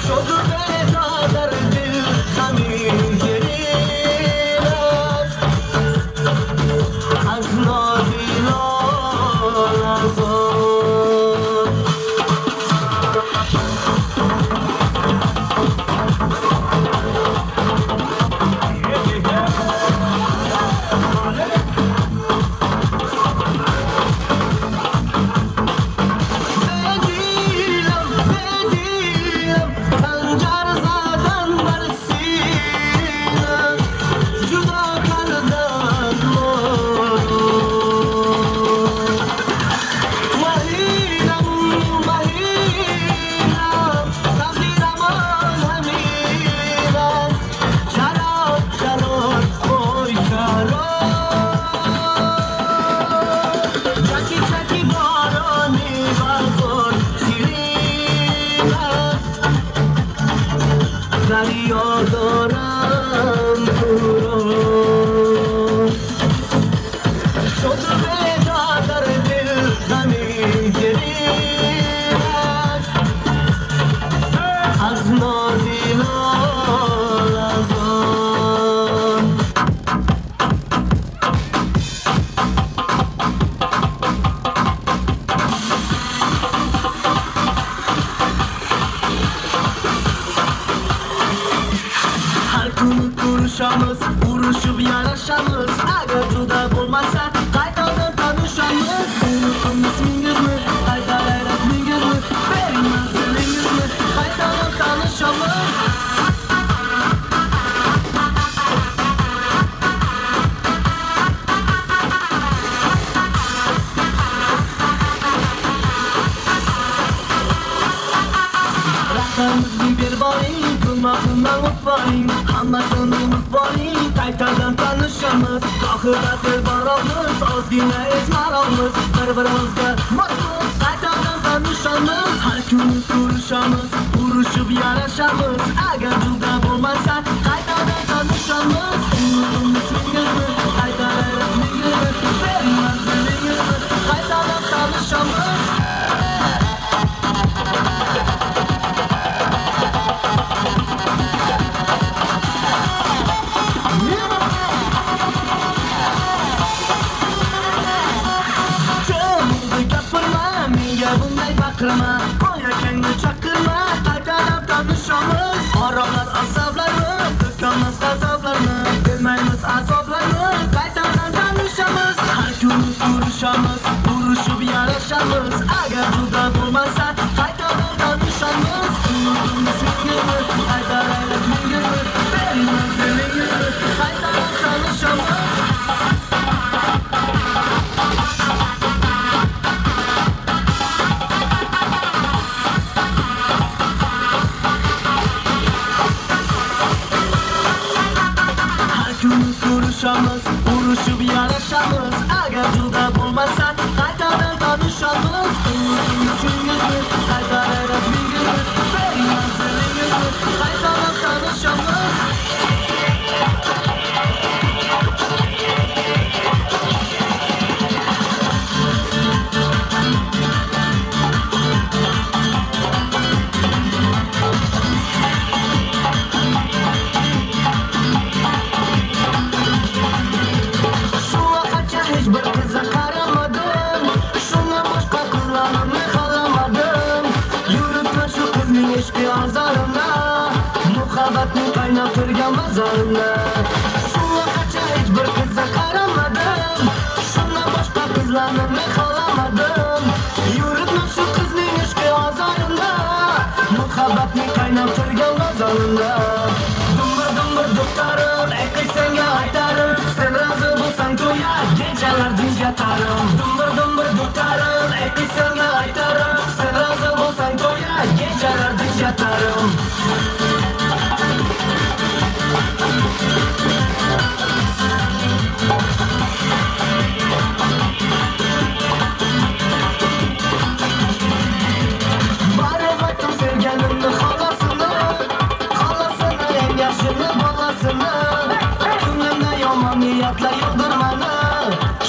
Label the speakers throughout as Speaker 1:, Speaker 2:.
Speaker 1: شد به در دل غمی گرین است از نازی لاله‌زار. دریا دارم تو را شد به در دل غمی گرین است از نازی لاله‌زار. Har kuni ko'rishamiz, urushib yarashamiz. Agar juda bo'lmasa, qaytadan tanishamiz. Unutdim ismingizni, qaytaray rasmingizni, bering manzilingizni, qaytadan tanishamiz. Raqamimizni berib boring, gunohimdan o'tvoring, hammasini unutvoring, qaytadan tanishamiz. Gohida dilbaroqmiz, ozgina ezmaroqmiz, bir-birimizga mosmiz, qaytadan tanishamiz. Har kuni ko'rishamiz, urushib yarashamiz. Agar juda bo'lmasa, qaytadan tanishamiz. Unutdim ismingizni, qaytaray rasmingizni, bering manzilingizni, qaytadan tanishamiz. Bunday baqirma, oyakangni chaqirma, qaytadan tanishamiz. Oromlar asablarni, to'kamiz g'azablarni, bilmaymiz azoblarni, qaytadan tanishamiz. Har kuni ko'rishamiz, urushib yarashamiz. Agar juda bo'lmasa, qaytadan tanishamiz. Unutdim ismingizni, qaytaray rasmingizni, bering manzilingizni, qaytadan tanishamiz. Kuni ko'rishamiz, urushib yarashamiz. Agar juda bo'lmasa, qaytadan tanishamiz. Unutdim ismingizni, qaytaray rasmingizni, bering manzilingizni, qaytadan tanishamiz. Muhabbatning qaynab turgan bozorimda shu vaqtgacha hech bir qizga qaramadim. Shundan boshqa qizlarni men xohlamadim. Yuribman shu qizning ishqi ozorimda, muhabbatning qaynab turgan bozorimda. Dumbir-dumbir duxtarim, ey qiz senga aytarim, sen rozi bo'lsang to'ya kechalar dinch yotarim. Dumbir-dumbir duxtarim, ey qiz senga aytarim, sen rozi bo'lsang to'ya kechalar dinch yotarim. Barib aytdim sevganimni xolasini, xolasini eng yaxshini bolasini. Ko'nglimda yomon niyatlar yo'qdir mani,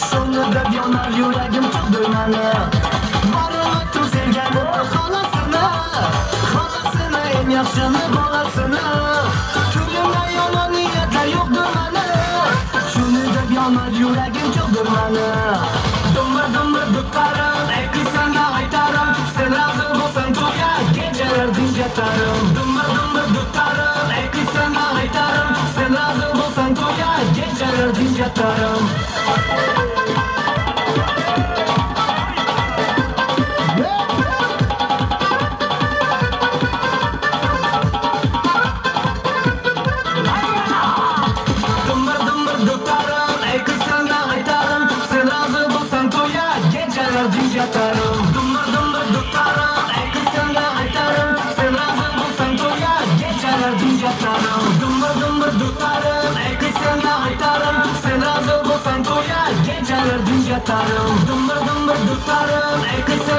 Speaker 1: shuni deb yonar yuragim cho'qdir mani. Barib aytdim sevganimni Yaxshini bolasini, ko'nglimda yomon niyatlar yo'qdir mani. Shuni deb yonma yuragim cho'qdir mani. Dumir dumir duttarim, ey qizsanga aytarim, sen rozi bo'lsang to'yga kechalar tinch yotarim. Dumir dumir duttarim, ey qizsanga aytarim, sen rozi bo'lsang to'yga kechalar tinch yotarim. Dumur dumur duttarim, ey qizsanga aytarim, sen rozi bo'lsang to'yga kechalar tinch yotarim. Dumur dumur duttarim, ey qizsanga aytarim, sen rozi bo'lsang to'yga kechalar tinch yotarim. Dumur dumur duttarim, ey qizsanga